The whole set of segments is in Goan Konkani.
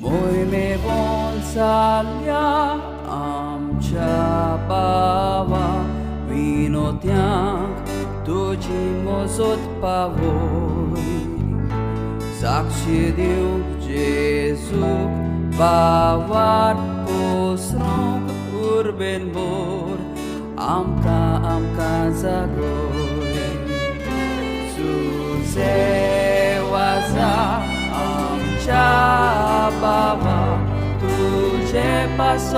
मोहिमेवन जाल्या आमच्या भावा विनोद्यांक तुजी मजत पावय साक्षी दिवंक जेजूक भावार्थ पसरूंक उर्बेन भर आमकां आमकां जागय तुजें वाजा आमच्या बाबा तुजे पासत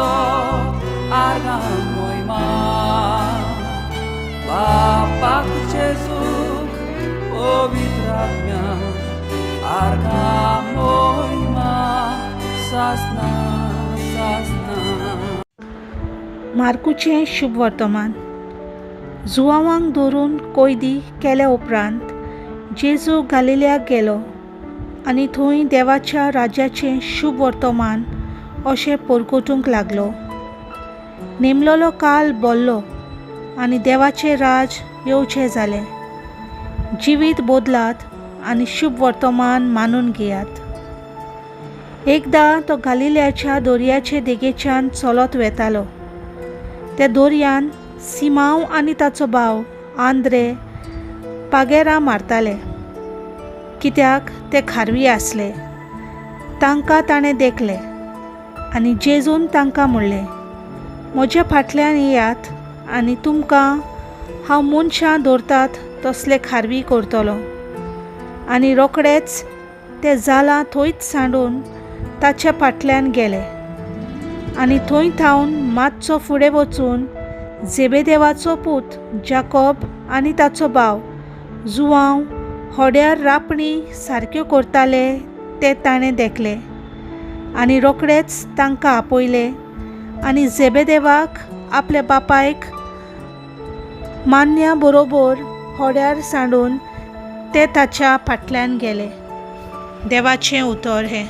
आर्गां मोहिमा बापाक जेजूक पवित्र आत्म्याक आर्गां मोहिमा सासना सासना. मार्कूचें शुभ वर्तमान. जुवांवांक धरून कोयदी केल्या उपरांत जेजू गालिल्याक गेलो आनी थंय देवाच्या राज्याचें शुभ वर्तमान अशें परगटूंक लागलो. नेमलोलो काल बोल्लो आनी देवाचें राज येवचें जालें. जिवीत बदलात आनी शुभ वर्तमान मानून घेयात. एकदां तो गालिल्याच्या दर्याचे देगेच्यान चलत वेतालो. त्या दर्यान सिमांव आनी ताचो भाव आंद्रे पागेरां मारताले, कित्याक ते खारवी आसले. तांकां ताणें देखले आनी जेजून तांकां म्हणलें, म्हज्या फाटल्यान येयात आनी तुमकां हांव मनशां दवरतात तसले खारवी करतलो. आनी रोखडेच ते जालां थंयच सांडून ताच्या फाटल्यान गेले. आनी थंय थावन मातसो फुडें वचून जेबेदेवाचो पूत जाकोब आनी ताचो भाव जुवांव होड्यार रापणी सारक्यो करताले ते ताणें देखले आनी रोखडेच तांकां आपयले आनी जेबेदेवाक आपल्या बापायक मान्या बरोबर होड्यार सांडून ते ताच्या फाटल्यान गेले. देवाचें उतर हें.